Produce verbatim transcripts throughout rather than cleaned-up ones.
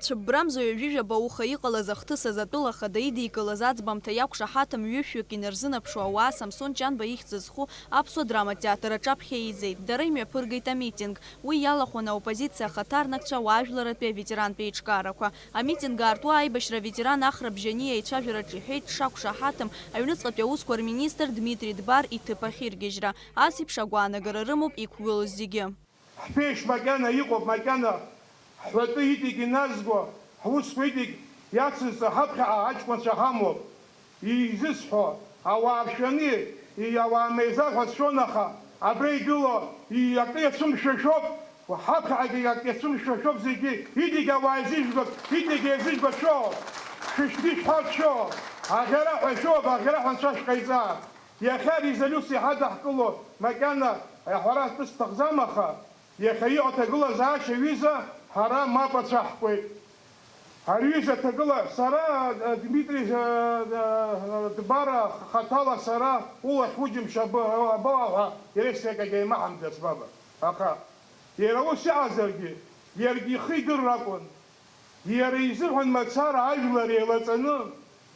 Цәыббрамза ҩажәижәаба уха иҟалаз ахҭыс азы атәыла ахада идикылаз аӡбамҭа иақәшаҳаҭым ҩышәҩык инарзынаԥшуа ауаа Самсон Ҷанба ихьӡ зху аԥсуа драматеатр аҿаԥхьа еизеит. Дара имҩаԥыргеит амитинг. Уи иалахәын аоппозициа ахаҭарнакцәа, ауаажәларратәи аветерантә еиҿкаарақәа. Амитинг аартуа аибашьра аветеран Ахра Бжьаниа ицәажәараҿ иҳәеит, дшақәшаҳаҭым аҩныҵҟатәи аусқәа рминистр Дмитри Дбар иҭыԥ ахьиргьежьра. Ас еиԥш агәаанагара рымоуп иқәгылоз зегьы. Ҳԥеишь макьана иҟоуп, макьана ҳҳәатәы иҵегь иназго, ҳусқәа иҵегь иацызҵо ҳаԥхьаҟа аҷкәынцәа ҳамоуп. Изысҳәо, ауаа ршәаны, и-, ауаа меизар ҳәа сшәон, аха абра игылоу, и-, акы иацәымшәашәоуп, ҳаԥхьаҟагьы акы иацәымшәашәоуп зегьы, иҵегь ауаа еизыжәбап, иҵегь еизыжәбап шәоуп, шәышәгьы шәҳәарц шәоуп, аӷьара ҳәа шәоуп, аӷьара ҳәа анцәа шәҟаиҵа. Иахьа арезолиуциа ҳадаҳкыло макьана аҳәара атәы сҭахӡам, аха иахьа иҟоу аҭагылазаашьа аҩыза ҳара мап ацәаҳкуеит. Ари аҩыза аҭагыла-, сара, Дмитри, Дбара хаҭала сара улахь уџьымшь абы-, абоуа ҳәа иара исеигагьы еимаҳамдаз баба. Аха иара ус иҟазаргьы, иаргьы ихы идырра акәын. Иара изыҳәан мацара ажәлар еилаҵаны,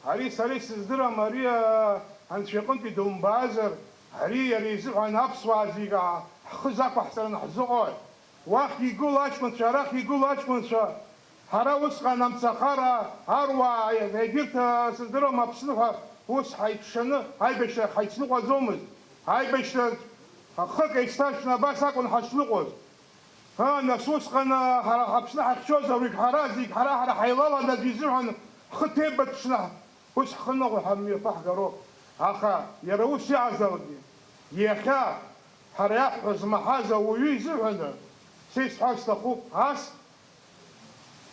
ари сара исыздырам, ари, аа, анцәа иҟынтәи думбазар, ари иара изыҳәан аԥсуаа зегьы ҳхы закәаҳҵараны ҳзыҟои? Уахь игыло аҷкәынцәа, арахь игыло аҷкәынцәа, ҳара усҟан амцахара, аруаа, егьырҭ, аа, сыздырам, Аԥсны ҳәа ус ҳаиқәшаны аибашьра ҳаицныҟәаӡомызт. Аибашьра хык еицҭаршәны абас акәын ҳашныҟәоз. Ыы, нас усҟан, ыы, ҳара ҳаԥсны ҳахьцоз ауаҩы ҳара зегь ҳара-ҳара ҳаилалан аӡәы изыҳәан ҳхы ҭеибаҽны ус ҳхы ныҟәо ҳамҩаԥаҳгароуп. Аха иара ус иҟазаргьы, иахьа ҳара иаҳҳәо змаҳаз ауаҩы изыҳәаны са исҳәар сҭахуп, ас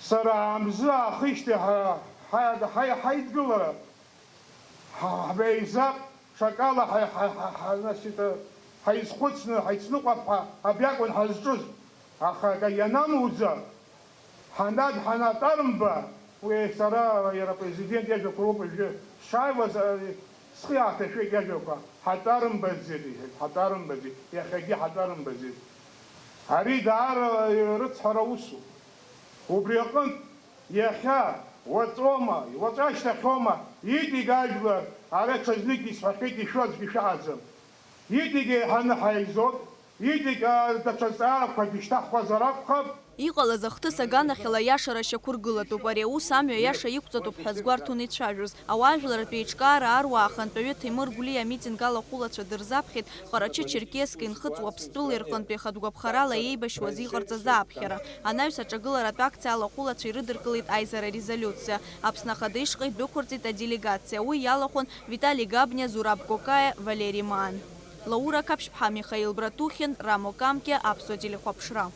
сара аамзы аахижьҭеи ҳа-, ҳа-, ҳа-, ҳаидгылара Ҳа-, ҳбеизап, ҽакала ҳа-, ҳа-, ҳа-, ҳа-, значит, ҳаизхәыцны, ҳаицныҟәап ҳәа абри акәын ҳазҿыз. Аха акы ианамуӡа, ҳанад-, ҳанатәарымба, уи сара иара апрезидент иажәақәа роуп уажәы сшааиуаз, а, схы иааҭашәеит иажәақәа, ҳатәарымбаӡеит, иҳәеит, ҳатәарымбаӡеит, иахьагьы ҳатәарымбаӡеит. Ари даара рыцҳара усуп. Убри аҟынтә, иахьа, уаҵәоума, уаҵәы ашьҭахьоума, иҵегь ажәлар, ара ҽазнык исҳәахьеит, ишәо аӡәгьы шәаҟаӡам. Иҵегь еиҳаны ҳаизоит, иҵегь, аа, даҽа зҵаарақәакгьы шьҭаҳхуазар акәхап. Иҟалаз ахҭыс аганахьала аиашара шьақәыргылатәуп. Ари аус амҩа аиаша иқәҵатәуп ҳәа азгәарҭон ицәажәоз. Ауаажәларратә еиҿкаара аруаа ахантәаҩы Ҭемыр Гәлиа амитинг алахәылацәа дырзаԥхьеит, Ҟарачы-Черкесск, Инхыҵ Уаԥстәылеи рҟынтәи ахатә гәаԥхарала еибашьуаз иҟарҵаз аԥхьара. Анаҩс аҿагыларатә акциа алахәылацәа ирыдыркылеит аизара резолиуциа. Аԥсны Ахада ишҟа идәықәырҵеит аделегациа. Уи иалахәын Витали Габниа, Зураб Кокаиа, Валери Маан. Лаура Қаԥшьԥҳа, Михаил Братухин, Рамо Камкиа, Аԥсуа телехәаԥшра.